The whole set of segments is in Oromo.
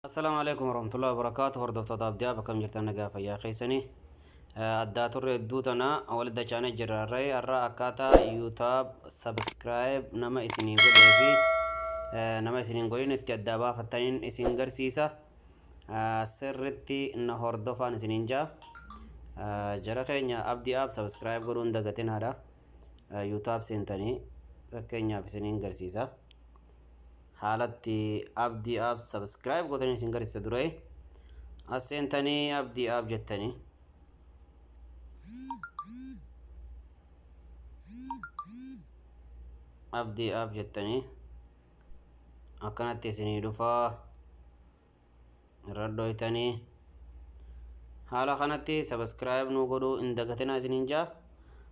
Assalaamu alaikum warahmatullahi wabarakaatu. Hordoftoota Abdiyaa, bakka jirtan nagaa fayyaa keessanii? Addaa turre hedduu tana walitti dachaanee jirra. Har'a akkaataa YouTube subscribe nama isinii godhee fi nama isiniin godhin itti addaa baafattaniin isin garsiisa. Sirritti na hordofaan isiniin jaa. Jara keenya, Abdii App subscribe godhuun dagatinaadha. YouTube seentanii, fakkeenyaaf isiniin garsiisa. Haalatti Abdii App subscribe gootanii isin garsiisa. Duree as seentanii Abdii App jettanii, Abdii App jettanii, akkanatti isinii dhufaa. Irra dhoytanii haala kanatti subscribe nu godhuu hin dagatinaa isiniin jaa.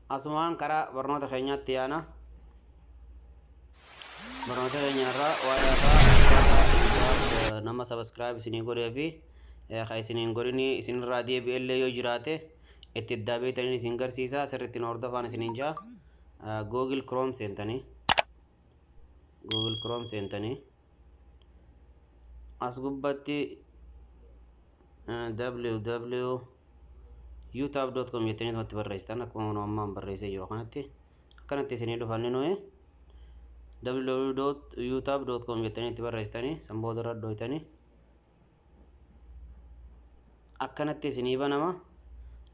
Asumaan karaa barnoota keenyaatti yaana. Barnoota keenya irraa waa'ee irraa akkaataa nama subscribe isinii godhee fi ka isiniin godhini isinirraa deebi'ellee yoo jiraate itti addaa beektaniin isin garsiisa. Sirriitti nu hordofaan isiniin jaa. Google Chrome seentanii, Google Chrome seentanii, as gubbatti www.youtube.com jettanii itti barreessitan. Akkuma ammaan barreessee jiru kanatti akkanatti isinii dhufanni nuyi www.youtube.com jettanii itti barreessitanii, san booda irra dhoytanii akkanatti isinii banama.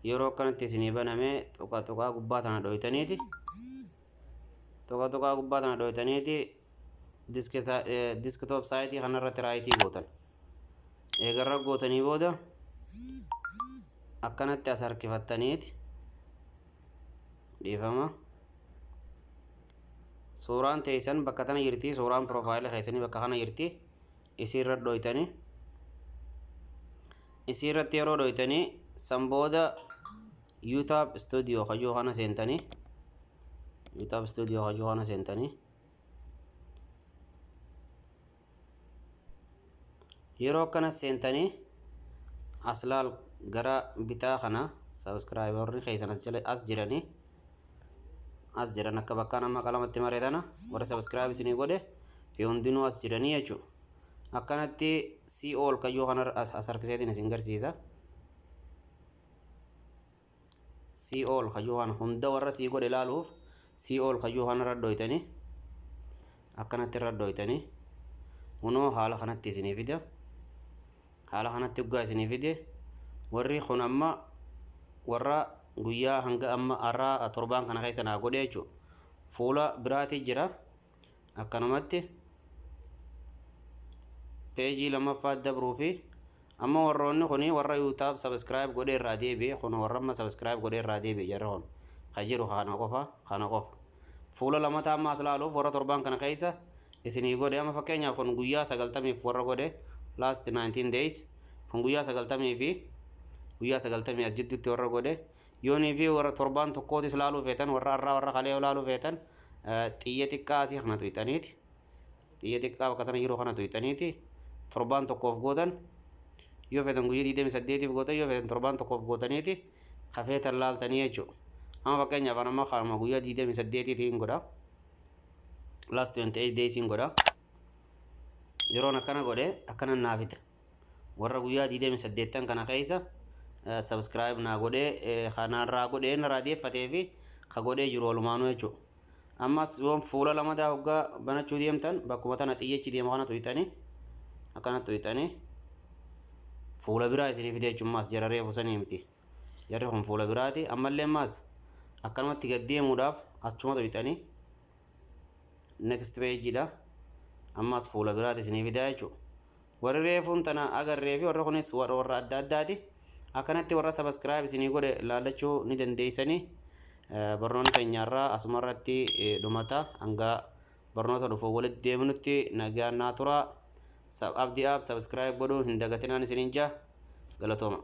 Yeroo akkanatti isinii baname, tuqa tuqaa gubbaa tana dhoytaniiti, tuqa tuqaa gubbaa tana dhoytaniiti, desktop site kanarratti right gootan. Eegarra gootanii booda akkanatti as harkifattaniiti, dhiifama, suuraan teessan bakka tana jirti, suuraan profile keessanii bakka kana jirti. Isiirra dhoytanii, isiirratti yeroo dhoytanii, san booda YouTube Studio kajuu kana seentanii, YouTube Studio kajuu kana seentanii, yeroo akkana seentanii, as laal, gara bitaa kana subscriberri keessan as jala as jiranii, as jiran, akka bakka nama qalamatti maree tana warra subscribe isinii godhe fi hundinuu as jiranii jechuudha. Akkanatti see all kayyoo kana as harkiseetiin isin garsiisa. See all kayyoo kana hunda warra sii godhe ilaaluuf see all kayyoo kana irra dhoytanii, akkanatti irra dhoytanii, kunoo haala kanatti isinii fida. Haala kanatti hoggaa isinii fide, warri kun amma warra guyyaa hanga amma har'a torbaan kana keessa naa godhe jechuudha. Fuula biraatii jira. Akkanumatti peejii lammaffaa dabruu fi amma warroonni kun warra YouTube subscribe godhee irraa deebi'e. Kun warra amma subscribe godhee irraa deebi'e. Jarri kun kan jiru kana qofa, kana qofa. Fuula lamataa amma as laaluuf warra torbaan kana keessa isinii godhe. Amma fakkeenyaaf kun guyyaa 90f warra godhe, last 19 days, kun guyyaa 90 fi guyyaa 90 as jidduutti warra godhe. Yoonii fi warra torbaan tokkootis laaluu feetan, warra har'aa, warra kalee laaluu feetan, xiyya xiqqaa asii kana tuyxaniiti, xiyya xiqqaa bakka tana jiru kana tuyxaniiti, torbaan tokkoof gootan yoo feetan, guyyaa 28f gootan yoo feetan, torbaan tokkoof gootaniiti kafeetan laaltanii jechuudha. Amma fakkeenyaaf amma kanuma guyyaa 28tiin godha. Last 28 daysiin godha. Yeroon akkana godhe akkana naa fida. Warra guyyaa 28 kana keessa subscribe naa godhee, kanarraa godhee narraa deeffatee fi ka godhee jiru walumaanuu jechuudha. Ammas yoon fuula lamadaa hoggaa banachuu deemtan, bakkuma tana xiyyechi deemu kana tuyxanii, akkana tuyxanii, fuula biraa isinii fide jechuun maas jara reefu sanii miti. Jarri kun fuula biraati. Ammallee ammaas akkanumatti gad deemuudhaaf achuma tuyxanii, next page dha. Ammas fuula biraati isinii fidaa jechuudha. Warri reefuun tana agarree fi warri kunis warra adda addaati. Akkanatti warra subscribe isinii godhe laallachuu ni dandeessanii. Barnoonni keenyarraa asuma irratti dhumata. Hanga barnoota dhufu walitti deemnutti nagaan naa tura. Abdii App subscribe godhuu hin dagatinaan isiniin jaa. Galatooma.